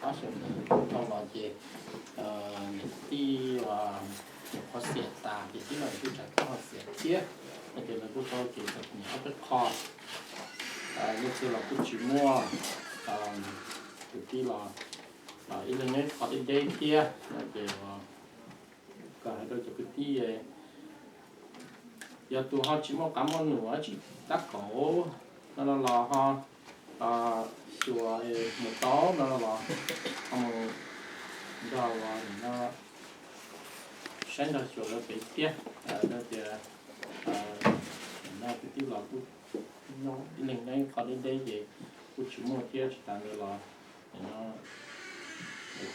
Tab sis nws tau los ces niam tij nyuam qhuav xiam tas ces tib los kuj tsam tau ho xiam thiab, no ces lawv kuj tau ces txom nyem ob peb qho. Leej twg los kuj tsis muaj, kwv tij los ib leeg nyob ib qho deb deb thiab no ces kom hais rau cov kwv tij, yog tus ho tsis muaj qab muaj num tsis tab kaum no los ho xyuas mus tau no los ho mus nrog no saib nrog xyuas lawv pem thiab. No tias no kwv tij los kuj nyob ib leeg nyob ib qho deb deb ces kuj tsis muaj thiab. Tsis tas ntawd los no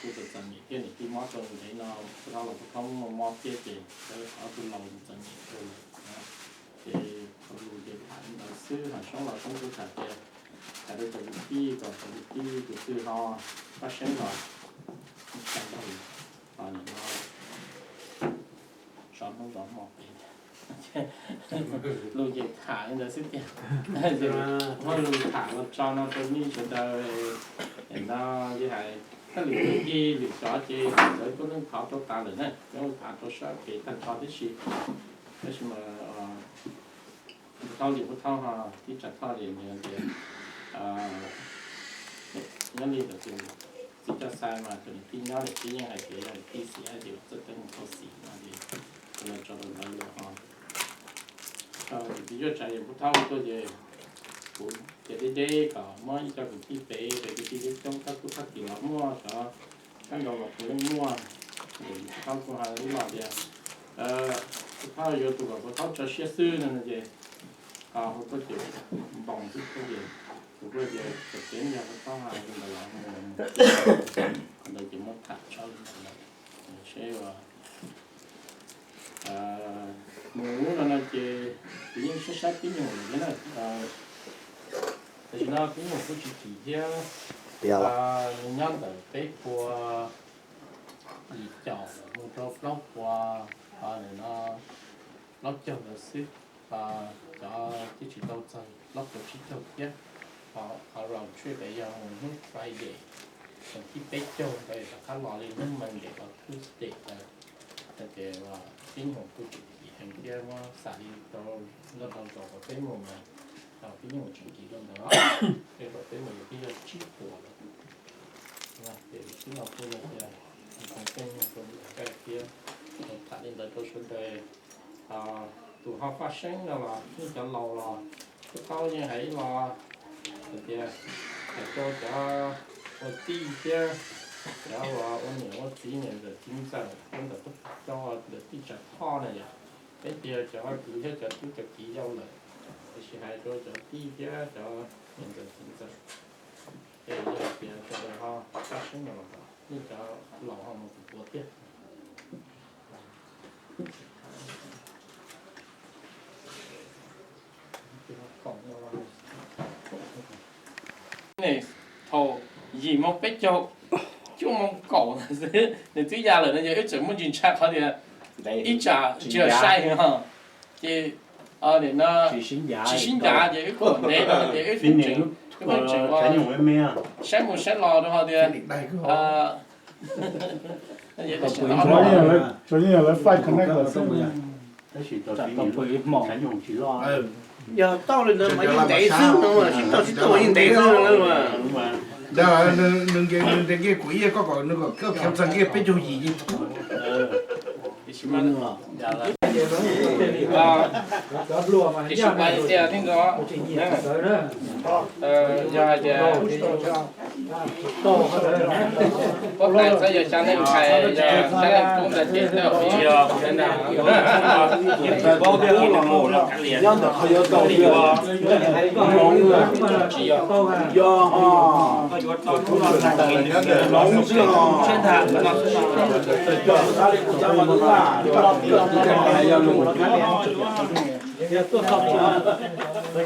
kuj txom txom nyem thiab, niam tij mob rau ntev no, pub thaub los pub thaub mob thiab ces lawv ob tug laus txom nyem kawg lawm. Ces thaum lus ces tham li ntawd xwb, hais soob los soob kuj tham tias hais rau cov kwv tij kom cov kwv tij tus twg ho pab seeb los tsa nrog no sov hnub zov hmo pem. Lus ces tham li ntawd xwb tiag, muaj lus tham los tso no rau nej sawv daws. No li hais, thaj lwm kwv tij lwm cov ces lawv tuaj neej thov rau tas lawm na, cov tham rau sab pem tag nrho tib si. Tab sis mas pub thaub li pub thaub ho tib tsam thoj li tias nyob li ntawd tus txiv coj xa mas tus niam tij nyob niam tij yeej hais tias yog niam tij xiam ces txawj teeb mus thauj xim no ces los tso rau ntawd los ho. Tus yuav tsam yog pub thaub tuaj ces kuv ces deb deb kom muab ib co kwv tij pem, pem kwv tij coob coob thaj kub thaj kis los muaj, cov sab nraud los kuj yeej muaj. Pub thaub kuj hais ib los tias pub thaub yuav tus kom pub thaub tso siab xwb no ces hu tuaj ces npoo xwb tuaj ces kuv kuj tias kom peb yog pub thaub hais li ntawd los mus, qhov ntawd ces muab tham tso li ntawd lawm. Seb mus ub no no ces kuv yeej saib saib tib nyuag lawm thiab na. Tam sim no tib nyuag kuj tsis chim thiab, nws nyob ntawm peb puas yim caum mus rau plaub puas, no plaub caug ntawd xwb. Cov twb tsis tau txog plaub puas tsib caug thiab. Qhov round trip yog mus hnub Friday, hnub thib peb caug ntawd rov qab los li hnub Monday los Tuesday ntawd. Ces tib nyuag kuj chim chim heev thiab muab xam li rau nkauj nraug zaum kom peb mus mas, tib nyuag tseem kis rau ntawd, es kom peb mus yus twb yog tsib puas lawm. Ces tib no kuj yog tias peb nyuag rau nkaij thiab tham li ntawd rau sawv daws. Tus ho faj seeb no los yeej cov laus los pub thaub yeej hais ib los hais tias hais rau cov ua tij thiab cov uas ua niam ua txiv, niam ntxawm txiv ntxawm, ua ntawm rau ntawm tij tsam thoj na yom. Peb tias cov kwv thiab cov tub cov kiv yau lawm, tiam sis hais rau cov tij thiab cov niam ntxawm txiv ntxawm, es yog tias sawv daws ho faj seeb no los yeej cov laus ho mus tus puav thiab. Thaum yim moo peb caug, cuaj moo kaum xwb nws twb ya lawm no ces wb tseem muaj ntsis ntshai qhov tias ib tsam tsis sai no ces no tsis sib ncav ces wb kom ntev no ces wb tseem saib mus saib los rau ho tias Tsuas yog lawv flight connect lawm xwb. Yog tau li ntawd mas yeej ntev xwb no, tsis tau tsis tau mas yeej ntev xwb no. Nws ntes nkiag kuv ib, koj kom nws kom koj khiav txog nkiag peb caug yim yeej tau. Tiam sis mas tias yog hais tias pob tais txhob yog xya leej ntxhais, yog xya leej tub ntawd ces twb yog nyob ntawm qhov yuav tau yog tsis yog, yog hmoov xwb os. Yog li kuv xav mas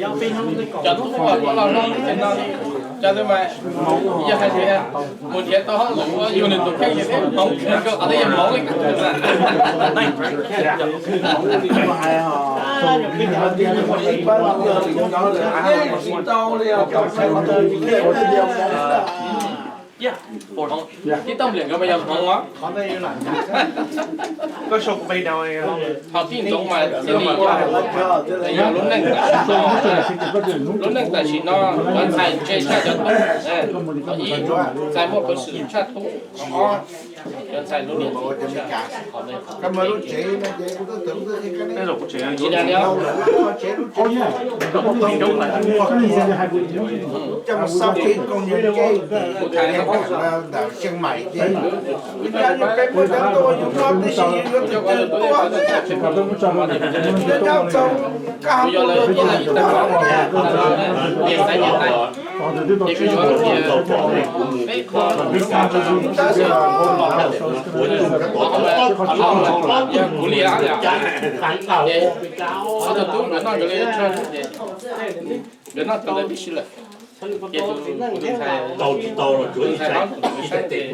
yog lus cov tub los los no ces no li, cov twg mas yog hais tias mus nrhiav tau hauj lwm ua yus nws tus kheej ces thiaj hmoov kawg, qhov twg yog hmoov li. Tib toj npliam nkawd mas yog hmoov os. Qhov tij ntxoov mas cia li yog lub neej tam sim no, lub neej tam sim no cov ntxhais ntse tshaj cov tub, ib ntxhais muaj peev xwm tshaj tub, ob cov ntxhais lub niam txiv tshaj. Tsis zwm li os. Kuv tham kuv li, qhov tub nkawd noj nkawd li, nkawd noj tau lawv tib si lawm. Ces tus ntxhais, tus ntxhais no, nws noj nws li ntawd, tus ntxhais ntawd,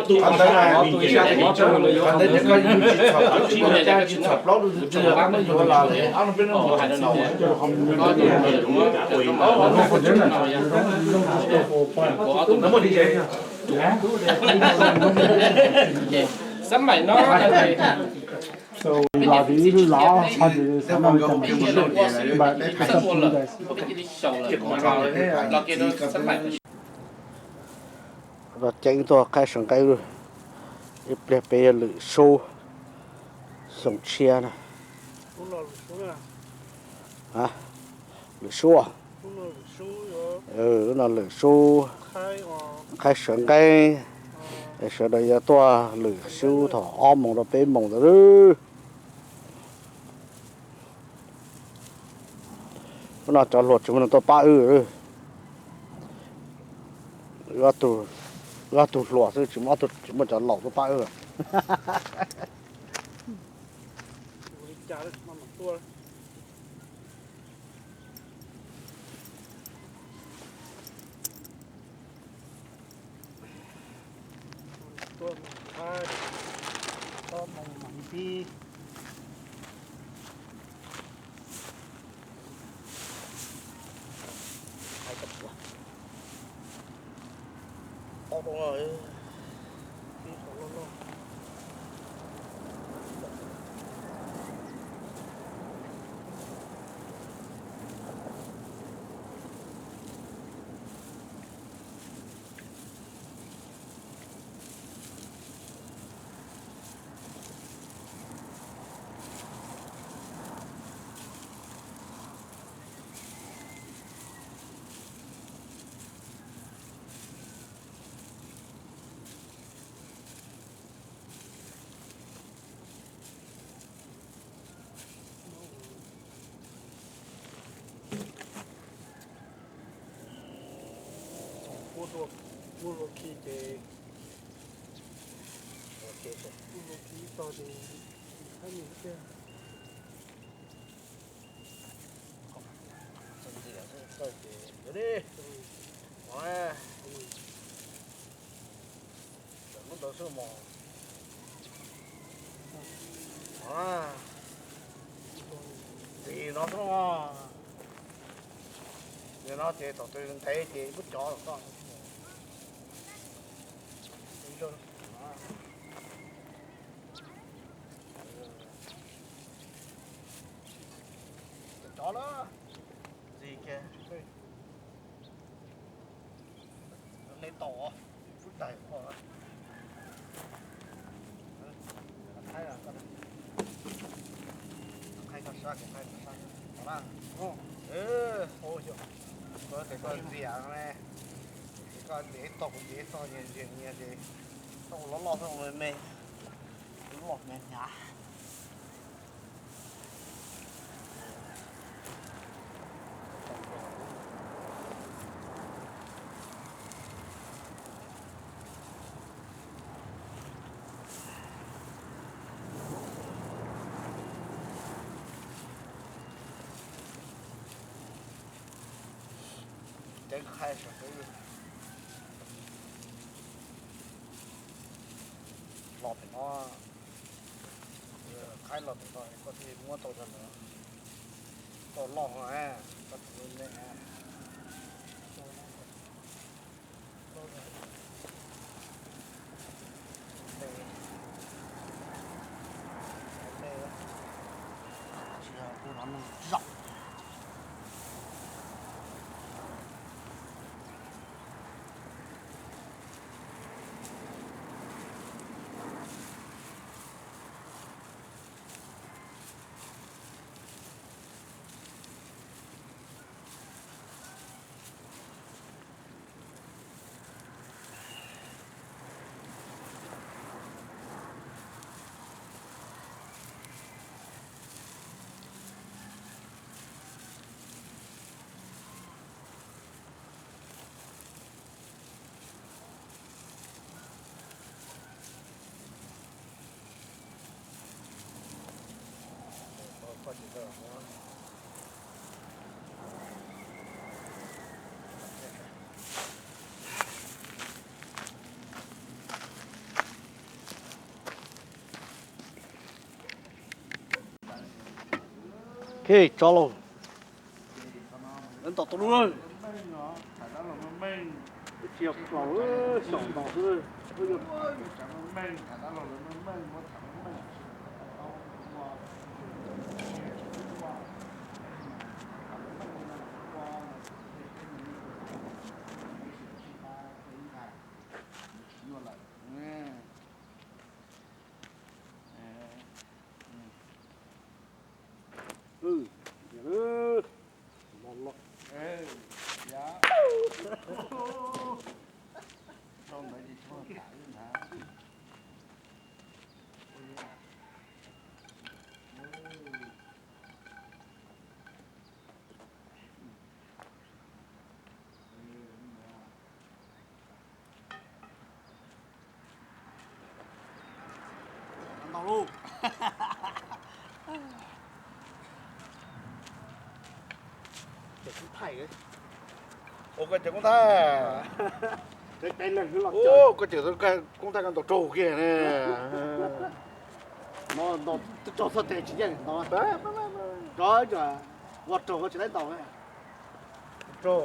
tus ntxhais ntawd, tus ntxhais ntawd tsis txhaum plaub, tus ntxhais ntawd yuav los, ob no peb no hais no, xab maim no, ceeb tuaj qhaib sawv nqaib, ib pliag peb yog Lwm Sub, xyoo tshiab na. Lwm Sub, lub no Lwm Sub qhaib sawv nqaib, sawv daws yuav tuaj Lwm Sub thaum ob moos rau peb moos ntawd. Hnub no cov hluas tsis muaj neeg tuaj pab wb. Wb ob tug hluas xwb, tsis muaj, tsis muaj cov laus tuaj pab wb. Muab dua khi ces, muab dua khi txog ces thaib mus tiag. Txog ntxias txog ces yuav li, ua, lub ntawd xwb mog. Ntxias no xwb mog. Nim no ces thaum twg ntev ces lub cov los koj. Cov cov lawm, ntxim kiag, nej tau, ib daim koj, thaib, thaib koj sab, kuv thaib koj sab, na. Koj tes koj ntxias ne, ces koj ntxias ib tog kuv ntxias ib tog, nyias nyias nyias ces tau loj loj xwb me me, loj hnyav hnyav. Ceeb qhaib sawv qwb los pem no, qhaib los pem no koj thiaj muab tau cov ntawd. Koj loj heev, koj tus me me, koj Zaum. Ke tso lauj. Lawv ntaus tau lub. Ib txhia plaus xyaum ntaus xwb. Ntaus lauj. Ces kuv thaij, ua koj cawm koob thaij. Ua koj cawm koob thaij koj ntaus raug kiag ne. No ntaus twb raug txog tes tsis yeej ntaus. Rov ua raug koj tsis tau ntaus. Raug.